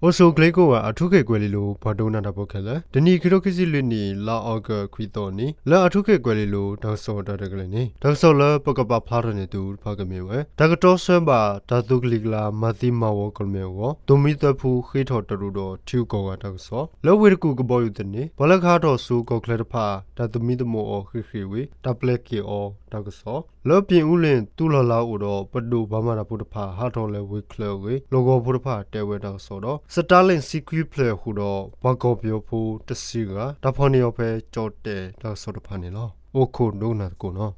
အိၣ်ဆူၣ်ချ့ကိးဂၤ အၣ်ထူခ့ၣ်ကွဲၤလ့လိၤ ပှၤဒိကနၣ်တၢ်ဖိခဲလၢာ်, တနံၤအံၤ ခံထိခံဆံလွံၢ်နံၣ် လါအီကူး ခွံသီအနံၤ လၢအၣ်ထူခ့ၣ်ကွဲၤလ့လိၤ တၢ်ကစီၣ်တၢ်ရဲၣ်တၢ်ကျဲၤန့ၣ် တၢ်ကစီၣ်လၢပကပာ်ဖျါထီၣ်န့ၢ်သုတဖၣ်ကမ့ၢ်ဝဲ တၢ်ကတီဆၢဘၣ် တၢ်သူကလံၤကျါ မၤသံမၤဝီကီၢ်တမ့ၢ်အဂီၢ် သိၣ်မှံသၢဖူဃ့ထီၣ်တရူးဒီးထံဂုၤကီၢ်ဂၤတၢ်ကစီၣ်, လၢဝ့ၢ်တကူၣ်ကဘီယူၤသန့ ပှၤလၢကဟးထီၣ်ဆူကီၢ်ချၢတဖၣ် တၢ်သမံသမိးအီၤဃ့ၢ်ဃ့ၢ်ဝံၤ တၢ်ပျဲက့ၤအီၤတၢ်ကစီၣ်, လၢပၠ့ၣ်အူလ့ၣ် သုးလီၢ်လၤအိၣ်ဒီးပဒိၣ်ပှၤမၤတၢ်ဖိတဖၣ် ဟးထီၣ်လၢဝ့ၢ်ချၢအဂ့ၢ် လီၢ်ကဝီၤဖိတဖၣ်တဲဝဲတၢ်ကစီၣ်ဒီး စတၢလ့ၣ် စံခွံဖျၢၣ်အဃိဒီး ပှၤကီၢ်ပယီၤဖိတဆံဂၤ တၢ်ဖီၣ်န့ၢ်အီၤဖဲကၠီၣ်တဲၣ်တၢ်ကစီၣ်တဖၣ်န့ၣ်လီၤ. အိၣ်ခိးဒိကနၣ်သကိးနီၤ.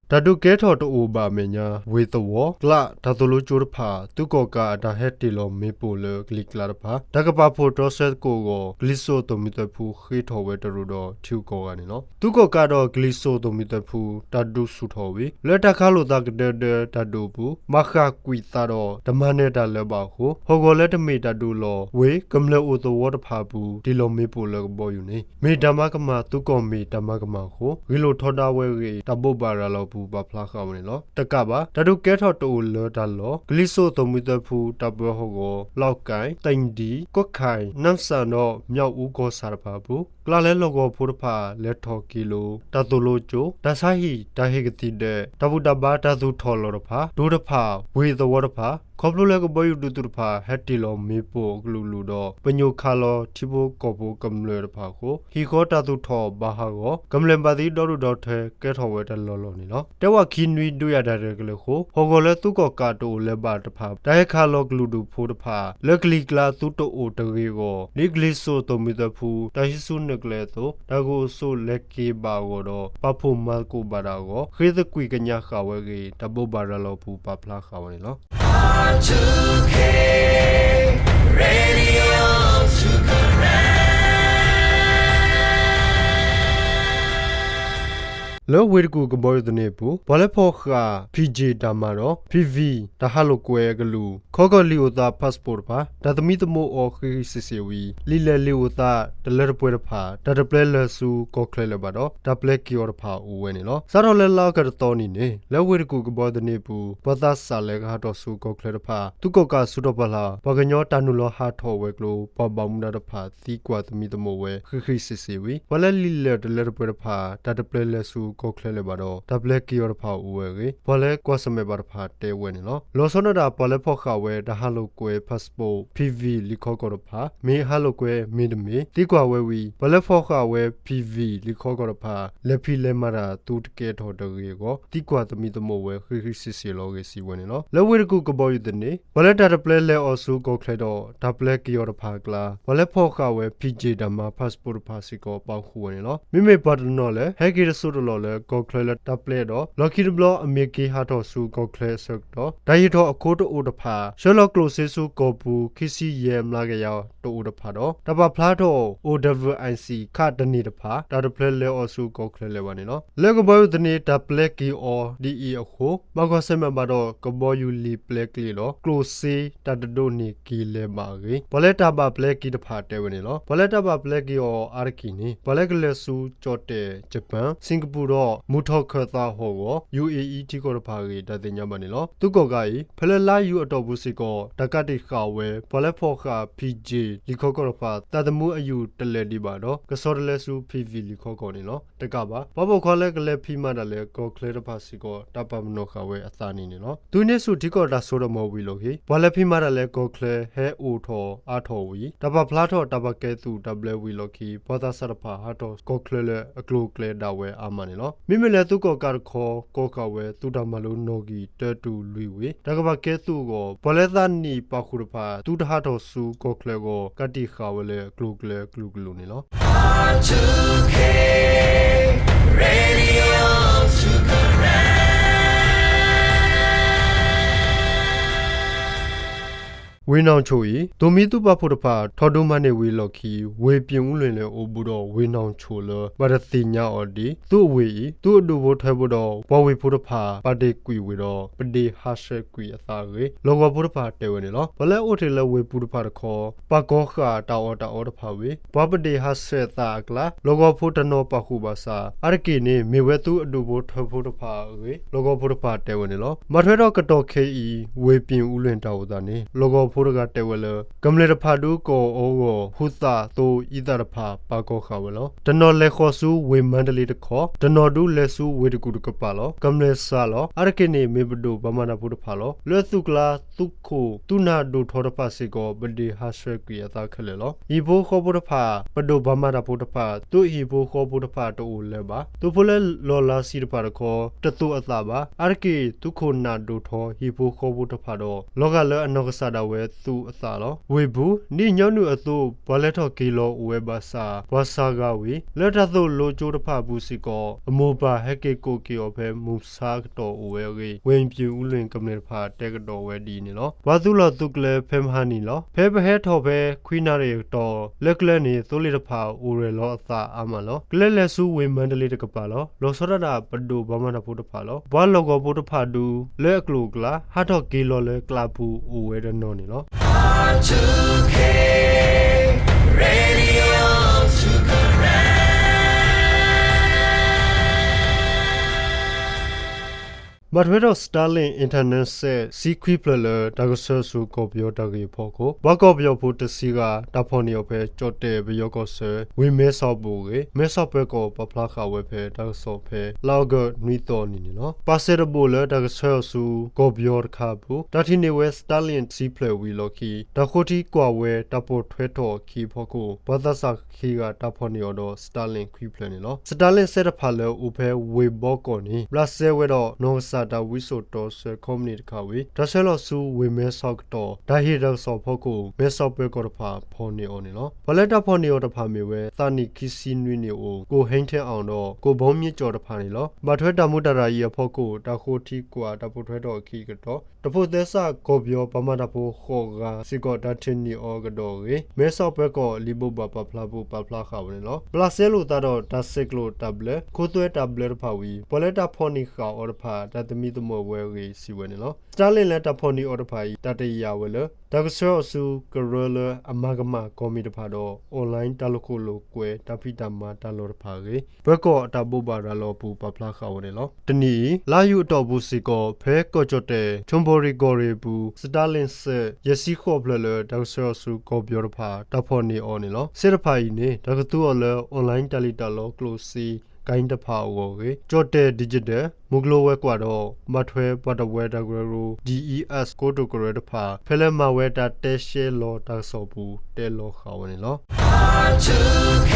တၢ်ဒုးကဲထီၣ်တအိၣ်ဘၣ်အမဲာ်ညါ ဝ့ၢ်သဝီ ကျး တၢ်သိၣ်လိကၠိတဖၣ် သုးကီၣ်ကးအတၢ်ဟဲတ့ၢ်လီၤမ့ၣ်ပိၢ်လၢကလံၤကျါတဖၣ် တၢ်ကပာ်ဖှိၣ်တြီဆၢသကိးအဂီၢ် ကလံၤစိးသိၣ်မှံသၢဖူဃ့ထီၣ်ဝဲတရူးဒီးထံဂုၤကီၢ်ဂၤန့ၣ်လီၤ. သုးကီၣ်ကးဒီးကလံၤစိးသိၣ်မှံသၢဖူ တၢ်ဒုးဆူၣ်ထီၣ်ဝံၤ လၢတၢ်ခးလိာ်သးကဒၢဒၢတၢ်ဒုးအပူၤ ဘၣ်ဃၣ်ကွံာ်သးဒီးတမၤနၢၤတၢ်လၢၤဘၣ်အဃိ ဟီၣ်ကဝီၤလၢတမ့ၢ်တၢ်ဒုးလီၤ ဝ့ၢ်ကမျၢၢ်အိၣ်သဝီတဖၣ်အပူၤ တ့ၢ်လီၤမ့ၣ်ပိၢ်လၢကဘီယူၤန့ၣ် မ့ၢ်တၢ်မၤကမၣ် သုးကီၣ်မ့ၢ်တၢ်မၤကမၣ်အဃိ ဂ့ၢ်လိာ်ထီဒါဝဲအဂ့ၢ် တၢ်ဘိးဘၣ်ရၤလီၤအပူၤ ပာ်ဖျါဃာ်ဝဲန့ၣ်လီၤ. တကးဘၣ် တၢ်ဒုးကဲထီၣ်တအိၣ်လၢတၢ်လီၢ် ကလံၤစိးသိၣ်မှံသၢဖူ တၢ်ပၢဟီၣ်ကဝီၤ လီၢ်ကၣ် သ့ၣ်ဒံၣ် ကီၢ်ခၢၣ် နမ့ၣ်စၣ်ဒီး မၠၣ်အူကီၢ်ဆၣ်တဖၣ်အပူၤ ကျးလၢလီၢ်ကဝီၤဖိတဖၣ် လဲၤထီၣ်က့ၤလိာ် တၢ်သိၣ်လိကၠိ တၢ်ဆါဟံၣ် တၢ်ဟ့ၣ်ကသံၣ်ဒဲး တၢ်ဘူၣ်တၢ်ဘါ တၢ်သူၣ်ထီၣ်လီၢ်တဖၣ် ဒူတဖၣ် ဝ့ၢ်သဝီတဖၣ် ခီဖျိလၢကဘီယူၤဒုးသုးတဖၣ် ဟဲတ့ၢ်လီၤမ့ၣ်ပိၢ်အကလုာ်ကလုာ်ဒီး ပညိၣ်ခးလီၤထံဖိကီၢ်ဖိကမျၢၢ်တဖၣ်အဃိ ဟံၣ်ဃီတၢ်သူၣ်ထီၣ်ဘၣ်ဟးဂီၤ ကမျၢၢ်ဘၣ်သံဒီဒူၣ်ဒီထၢ ကဲထီၣ်ဝဲတလီၢ်လီၢ်န့ၣ်လီၤ. တဲဝဲခံနွံ ဒုးယၤတၢ်ရဲၣ်တၢ်ကျဲၤအဃိ ဟီၣ်ကဝီၤလၢသုးကီၣ်ကးတအိၣ်လၢၤဘၣ်တဖၣ် တၢ်ဟဲခးလီၤကလုာ်ဒူၣ်ဖိတဖၣ် လၢကလံၤကျါသုတအိၣ်တဂ့ၤအဂီၢ် ဒ်ကလံၤစိးသိၣ်မှံသၢဖူ တၢ်ဟံးဆူၣ်နုာ်ကျဲအသိး တၢ်ကအိၣ်ဆိးလဲၤက့ၤဘၣ်အဂီၢ်ဒီး ပာ်ဖှိၣ်မၤသကိးဘၣ်တၢ်အဂီၢ် ဃ့သကွံာ်ကညးဃာ်ဝဲအဂ့ၢ် တၢ်ဘိးဘၣ်ရၤလီၤအပူၤ ပာ်ဖျါဃာ်ဝဲန့ၣ်လီၤ. လၢဝ့ၢ်တကူၣ်ကဘီယူၤသန့အပူၤ ပှၤလၢဖီၣ်ဃာ် ဖံၣ်ကၠ့ၣ်တၢ်မၤဒီး ဖံၣ်ဝံၣ် တၢ်ဟးလိာ်ကွဲအကလုာ် ခီကီၢ်လံာ်အိၣ်သး passport တဖၣ် တၢ်သမံသမိးအီၤဃ့ၢ်ဃ့ၢ်စ့ၢ်စ့ၢ်ဝံၤ လံာ်လဲၢ်လံာ်အိၣ်သးတလၢတပှဲၤတဖၣ် တၢ်တပျဲလၢာ်ဆူကီၢ်ချၢလၢၤဘၣ်ဒီး တၢ်ပျဲက့ၤအီၤတဖၣ်အိၣ်ဝဲန့ၣ်လီၤ. စးထီၣ်လၢလါအီကူးတသီနံၤန့ၣ် လၢဝ့ၢ်တကူၣ်ကဘီယူၤသန့အပူၤ ပှၤသးစၢ်လၢကဟးထီၣ်ဆူကီၢ်ချၢတဖၣ် သုးကီၣ်ကးဆူထီၣ်ပှၢ်လၢ် ပှၤကညီတၢ်နုာ်လီၤဟးထီၣ်ဝဲၤကျိၤ ပှၤဘၣ်မူဒါတဖၣ်သံကွၢ်သမံသမိးဝဲ ဃ့ၢ်ဃ့ၢ်စ့ၢ်စ့ၢ်ဝံၤ ပှၤလၢလံာ်လဲၢ်တလၢတပှဲၤတဖၣ် တၢ်တပျဲလၢာ်ဆူကီၢ်ချၢလၢၤဘၣ်ဒီး တၢ်ပျဲက့ၤအီၤတဖၣ်အိၣ်ဝဲအဂ့ၢ် ပှၤလၢကွၢ်ဆၢၣ်မဲာ်ဘၣ်တဖၣ်တဲဝဲန့ၣ်လီၤ. လီၤဆီဒၣ်တၢ် ပှၤလၢဖီၣ်ဃာ်ဝဲတၢ်ဟးလိာ်ကွဲ passport ဖံၣ်ဝံၣ်လံာ်ခီကီၢ်တဖၣ် မ့ၢ်ဟးလိာ်ကွဲမ့ၢ်တမ့ၢ် သံကွၢ်ဝဲဝံၤ ပှၤလၢဖီၣ်ဃာ်ဝဲ ဖံၣ်ဝံၣ်လံာ်ခီကီၢ်တဖၣ် လဲၤဖံးလဲၤမၤတၢ်သုတကဲထီၣ်တဂ့ၤအဂီၢ် သံကွၢ်သမံသမိးဝဲ ဃ့ၢ်ဃ့ၢ်စ့ၢ်စ့ၢ်လီၤအဂ့ၢ် စံးဝဲန့ၣ်လီၤ. လၢဝ့ၢ်တကူၣ်ကဘီယူၤသန့ ပှၤလၢတၢ်တပျဲလဲၤအီၤဆူကီၢ်ချၢဒီး တၢ်ပျဲက့ၤအီၤတဖၣ်အကျါ ပှၤလၢဖီၣ်ဃာ်ဝဲ ဖံၣ်ကၠ့ၣ်တၢ်မၤ passport တဖၣ်စ့ၢ်ကီး ပာ်ဃုာ်ဝဲန့ၣ်လီၤ. မ့မ့ၢ်ပှၤတနီၤလၢ ဟဲက့ၤတစိၢ်တလီၢ်လၢ ကီၢ်ချၢလၢတၢ်ပျဲဒီး လီၢ်ခံတဘျီအမံၤက့ၤဟးထီၣ်ဆူကီၢ်ချၢအဆၢကတီၢ် တၢ်ဟ့ၣ်ထီၣ်အခိတအိၣ်တဖၣ် ဆှၢလီၤကျိၣ်စ့ဆူကီၢ်ပူၤ ခံဆံယဲၢ်မျးကယၤတအိၣ်တဖၣ်ဒီး တၢ်ပာ်ဖျါထီၣ် အိၣ် ဝ့ၣ် ခးတန့ၢ်တဖၣ် တၢ်တပျဲလဲၤအီၤဆူကီၢ်ချၢလၢၤဘၣ်န့ၣ်လီၤ. လၢကဘီယူၤသန့ တၢ်ပျဲက့ၤအီၤဒ်အံၤအဃိ ဘၣ်ကွၢ်ဆၢၣ်မဲာ်ဘၣ်ဒီး ကဘီယူၤလံာ်ပျဲကျိၣ်ဒီး ကျိၣ်စ့တၢ်တဒိးန့ၢ်က့ၤလၢၤဘၣ်အဂ့ၢ် ပှၤလၢတၢ်ဘၣ်ပျဲက့ၤတဖၣ်တဲဝဲန့ၣ်လီၤ. ပှၤလၢတၢ်ဘၣ်ပျဲက့ၤအီၤအါတက့ၢ်န့ၣ် ပှၤလၢကလဲၤဆူကၠီၣ်တဲၣ် ယပၣ် စ့ၣ်ကပူၤဒီး မုၢ်ထီၣ်ခၢၣ်သးဟီၣ်ကဝီၤ ယူၣ်အ့အံ ထံကီၢ်တဖၣ်အဂ့ၢ် တၢ်သ့ၣ်ညါဘၣ်န့ၣ်လီၤ. သုးကီၣ်ကးအံၤ ဖဲလၢလါယူၤအတီၢ်ပူၤစ့ၢ်ကီး တၢ်ကးတံာ်ဃာ်ဝဲ ပှၤလၢဖီၣ်ဃာ် ဖံၣ်ကၠ့ၣ်လံာ်ခီကီၢ်တဖၣ် သးသမူအယူၢ်တလဲၤဒံးဘၣ်ဒီး ကဆီတလဲဆူ ဖံၣ်ဝံၣ် လံာ်ခီကီၢ်န့ၣ်လီၤ. တကးဘၣ် ပှၤပိာ်ခွါလၢကလဲၤဖံးမၤတၢ်လၢကီၢ်ချၢတဖၣ်စ့ၢ်ကီး တၢ်ပာ်ပနီၣ်ဃာ်ဝဲအသးန့ၣ်န့ၣ်လီၤ. သုးဟံးန့ၢ်ဆူၣ်ထံကီၢ်တၢ်စိတၢ်ကမီၤဝံၤအလီၢ်ခံ ပှၤလၢဖံးမၤတၢ်လၢကီၢ်ချၢ ဟဲအိၣ်ထီၣ်အါထီၣ်ဝံၤ တၢ်ပာ်ဖျါထီၣ်တၢ်ပာ်ကဲသုးတၢ်ဘျၢဝံၤအလီၢ်ခံ ပှၤသးစၢ်တဖၣ်ဟးထီၣ်ကီၢ်ချၢလၢအကျိၤအကျဲဒၣ်ဝဲအါမးန့ၣ်လီၤ. မ့မ့ၢ်လၢသုးကီၣ်ကးတခီ ကီၢ်ဃာ်ဝဲသုးတၢ်မၤလိနီၣ်ဂံၢ်တၢတုၤလွံၢ်ဝံၤ တၢ်ကပာ်ကဲသုးအဂီၢ် ပှၤလၢသးနံၣ်ပာ်ဃုာ်တဖၣ် သုတဟးထီၣ်ဆူကီၢ်ချၢအဂီၢ် ကးတံာ်ဃာ်ဝဲလၢအကျိၤအကျဲကလုာ်ကလုာ်န့ၣ်လီၤ. ဝ့ၢ်နီၣ်ဆိၣ်အံၤ သိၣ်မံသူၣ်ပာ်ဖှိၣ်တဖၣ် ထီၣ်ဒုးမၤန့ၢ်ဝံၤအလီၢ်ခံ ဝ့ၢ်ပၠ့ၣ်အူလွ့ၣ်လၢအိၣ်ဘူးဒီးဝ့ၢ်နီၣ်ဆိၣ်လၢ ဘၣ်တသ့ၣ်ညါအီၤဒ် သုးအဝ့ၢ်အံၤ သုးအဒူၣ်ဖိထၢဖိဒီး ပှၤဝ့ၢ်ဖိတဖၣ် ပာ်တ့ၢ်ကွံာ်ဝ့ၢ်ဒီး ပဒ့ၣ်ဟးဆှဲးကွံာ်အသးအဂ့ၢ် လီၢ်ကဝီၤဖိတဖၣ်တဲဝဲန့ၣ်လီၤ. ပှၤလၢအအိၣ်တ့ၢ်လၢဝ့ၢ်ပူၤတဖၣ်တခီ ပာ်ကီၤဃာ်တၢ်အီၣ်တၢ်အီတဖၣ်ဝံၤ ပှၤပဒ့ၣ်ဟးဆှဲးအသးအကျါ လီၢ်ကဝီၤဖိတနီၤပာ်ဃုာ်ဘၣ်ဆၣ် အါတက့ၢ်န့ၣ် မ့ၢ်ဝဲသုးအဒူၣ်ဖိထၢဖိတဖၣ်အဂ့ၢ် လီၢ်ကဝီၤဖိတဖၣ်တဲဝဲန့ၣ်လီၤ. ဘၣ်ထွဲဒီးကတီၢ်ခဲအံၤ ဝ့ၢ်ပၠ့ၣ်အူလွ့ၣ်တၢ်အိၣ်သးန့ၣ် လီၢ်ကဝီၤဖိတဂၤတဲဝဲလၢ ကမျၢၢ်တဖၣ်ဒုးကအီၣ်အီဂီၢ် ဟူသၣ်သိအံသၣ်တဖၣ် ပာ်ကီၤဃာ်ဝဲလီၤ. တနီၤလဲၤဃီၤဆူဝ့ၢ်မါတလ့တခီ တနီၤဒုးလဲၤဆူဝ့ၢ်တကူၣ်တကပၤလီၤ. ကမျၢၢ်စှၤလီၤ. အါတက့ၢ်န့ၣ် မ့ၢ်ပဒိၣ်ပှၤမၤတၢ်ဖိတဖၣ်လီၤ. လၢအသုးကျါ သုးခိၣ် သုးနၢ်ဒိၣ်ထီတဖၣ်စ့ၢ်ကီး ပဒ့ၣ်ဟးဆှဲးကွံာ်အသးခဲလၢာ်လီၤ. ဟံၣ်ဖိဃီဖိတဖၣ် ပဒိၣ်ပှၤမၤတၢ်ဖိတဖၣ် သုးဟံၣ်ဖိဃီဖိတဖၣ်တအိၣ်လၢၤဘၣ်. သုးဖိလၢလီၢ်လၤဆံးတဖၣ်တခီ တသိၣ်အသးဘၣ်. အါတက့ၢ် သုးခိၣ်နၢ်ဒိၣ်ထီ ဟံၣ်ဖိဃီဖိတဖၣ်ဒီး လီၤဂာ်လၢအနီၢ်ကစၢ်ဒၣ်ဝဲသုးအသးလီၤ. ဝ့ၢ်ပူၤ ဒ်ညီနုၢ်အသိး ပှၤလဲၤထီၣ်က့ၤလီၤအိၣ်ဝဲဘၣ်ဆၣ် ပှၤစှၤဂၤဝံၤ လၢတၢ်သိၣ်လိကၠိတဖၣ်အပူၤစ့ၢ်ကီး အမိၢ်ပၢ်ဟဲက့ၤကိးက့ၤအီၤဖဲ မုၢ်ဆါကတီၢ်အိၣ်ဝဲအဂ့ၢ် ဝ့ၢ်ပၠ့ၣ်အူလွ့ၣ်ကမျၢၢ်တဖၣ် တဲကဒီးဝဲဒ်အံၤန့ၣ်လီၤ. ပှၤသူၣ်လီၤသုးကျဲၤဖဲမဟါနံၤလီၤ. ဖဲပဟဲထီၣ်ဖဲခွံနၣ်ရံၣ်အကတီၢ် လၢကျဲန့ၣ် သိလ့ၣ်တဖၣ်အိၣ်ရဲၣ်လီၤအသးအါမးလီၤ. ကျဲလဲၤဆူဝ့ၢ်မါတလ့တကပၤလီၤ. လီၤဆီဒၣ်တၢ် ပဒိၣ်ပှၤမၤတၢ်ဖိတဖၣ်လီၤ. ပှၤလီၢ်ကဝီၤဖိတဖၣ်ဒုး လၢအကျိၤအကျဲ ဟးထီၣ်က့ၤလီၤလၢကျးပူၤအိၣ်ဝဲတနီၤန့ၣ်လီၤ. ဘၣ်ထွဲဒီး Starlink Internet စဲး ဆံခွံဖျၢၣ်လၢတၢ်ကဆှၢဆူကီၢ်ပယီၤတၢ်ဂ့ၢ်အဖီခိၣ် ပှၤကီၢ်ပယီၤဖိတဆံဂၤ တၢ်ဖီၣ်န့ၢ်အီၤဖဲ ကၠီၣ်တဲၣ်ပယီၤကီၢ်ဆၢ ဝ့ၢ်မဲဆီးပူၤအဂ့ၢ် မဲဆီးပၢၤကီၢ်ပာ်ဖျါဃာ်ဝဲဖဲ တၢ်ကစီၣ်ဖဲ လါအီကူးနွံသီအနံၤန့ၣ်လီၤ. ပာ်စဲးတဘိၣ်လၢတၢ်ကဆှၢအီၤဆူ ကီၢ်ပယီၤတခါအပူၤ တၢ်ထံၣ်န့ၢ်ဝဲ Starlink ဆံဖျၢၣ်ဝံၤအလီၢ်ခံ တၢ်ဃိထံကွၢ်ဝဲတၢ်ပိာ်ထွဲထီၣ်အခံအဖီခိၣ် ပှၤသးစၢ်ခံဂၤတၢ်ဖီၣ်န့ၢ်အီၤဒီး Starlink ခွံဖျၢၣ်န့ၣ်လီၤ. Starlink စဲးတဖၣ်လၢအိၣ်ဖဲဝ့ၢ်ဘီကီၢ်န့ၣ် ဘျးစဲဝဲဒီး နီၢ်ကစၢ်တၢ်ဝံစိာ်တီၤဆှၢခီပနံၣ်တခါဝံၤ တၢ်ဆှၢလီၤဆူဝ့ၢ်မဲဆီးကတီၢ် တၢ်ဟ့ၣ်တၢ်ကစီၣ်အဖီခိၣ် မဲဆီးပၢၤကီၢ်တဖၣ်ဖီၣ်န့ၢ်အီၤန့ၣ်လီၤ. ပှၤလၢတၢ်ဖီၣ်န့ၢ်အီၤတဖၣ်မ့ၢ်ဝဲ သးနံၣ်ခံဆံနွံနံၣ်အိၣ် ကိၣ်ဟ့ထ့အီၣ်ဒီး ကိၣ်ဘီမံကၠီၣ်တဖၣ်န့ၣ်လီၤ. ဘၣ်ထွဲတၢ်မူးတၢ်ရၢ်အံၤအဖီခိၣ် တၢ်ဃိထံကွၢ်တၢ်ပိာ်ထွဲထီၣ်အခံကတီၢ် တဖိးသဲစးကီၢ်ပယီၤပှၤမၤတၢ်ဖိဃိးဂၤစ့ၢ်ကီး တၢ်ထံၣ်န့ၢ်အီၤကဒီးအဂ့ၢ် မဲဆီးပၢၤကီၢ်လံာ်ဘိးဘၣ်ပာ်ဖျါပူၤ ပာ်ဖျါဃာ်ဝဲန့ၣ်လီၤ. ဘျးစဲလိာ်သးဒီးတၢ်ဆဲးကျိးတၢ်ဘျၢ ခိသွဲတၢ်ဘျၢတဖၣ်ဝံၤ ပှၤလၢတၢ်ဖီၣ်န့ၢ်ဃာ်အီၤတဖၣ် တၢ်သမံသမိးဝဲအဂ့ၢ် စံးဝဲန့ၣ်လီၤ. Starlink လၢတၢ်ဖီၣ်န့ၢ်အီၤတဖၣ်အံၤ တၢ်တယာ်ဝဲလၢ တၢ်ကဆှၢအီၤဆူကရၢလၢအမၤကမၣ်ကီၢ်မံၤတဖၣ်ဒီး online တၢ်လိာ်ခိၣ်လိာ်ကွဲ တၢ်ဖံးတၢ်မၤတၢ်လီၢ်တဖၣ်အဂ့ၢ် ပၢၤကီၢ်အတၢ်ဘိးဘၣ်ရၤလီၤအပူၤ ပာ်ဖျါဃာ်ဝဲန့ၣ်လီၤ. တနံၤအံၤ လါယူၤအတီၢ်ပူၤစ့ၢ်ကီး ဖဲကီၢ်ကၠီၣ်တဲၣ် ဆိဘိရံၣ်ကီၢ်ရ့ၣ်အပူၤ Starlink စဲး ယဲၢ်ဆံဃိးဖျၢၣ်လၢတၢ်ကဆှၢအီၤဆူကီၢ်ပယီၤတဖၣ် တၢ်ဖီၣ်န့ၢ်အီၤန့ၣ်လီၤ. စဲးတဖၣ်အံၤန့ၣ် တၢ်ကသူအီၤလၢ online တၢ်လံၣ်တၢ်လီကျိၣ်စ့ ကၣ်တဖၣ်အဂီၢ်အဂ့ၢ် ကၠီၣ်တဲၣ် Digital မုၢ်ကျိၤဝဲၤကွာ်ဒီး ဘၣ်ထွဲပှၤတဝၢတၢ်ကရၢကရိ DES ကိတိာ်ကရၢတဖၣ် ဖဲလၢမၤဝဲတၢ်တဲရှဲလီၤတၢ်ကစီၣ်အပူၤ တဲလီၤဃာ်ဝဲန့ၣ်လီၤ.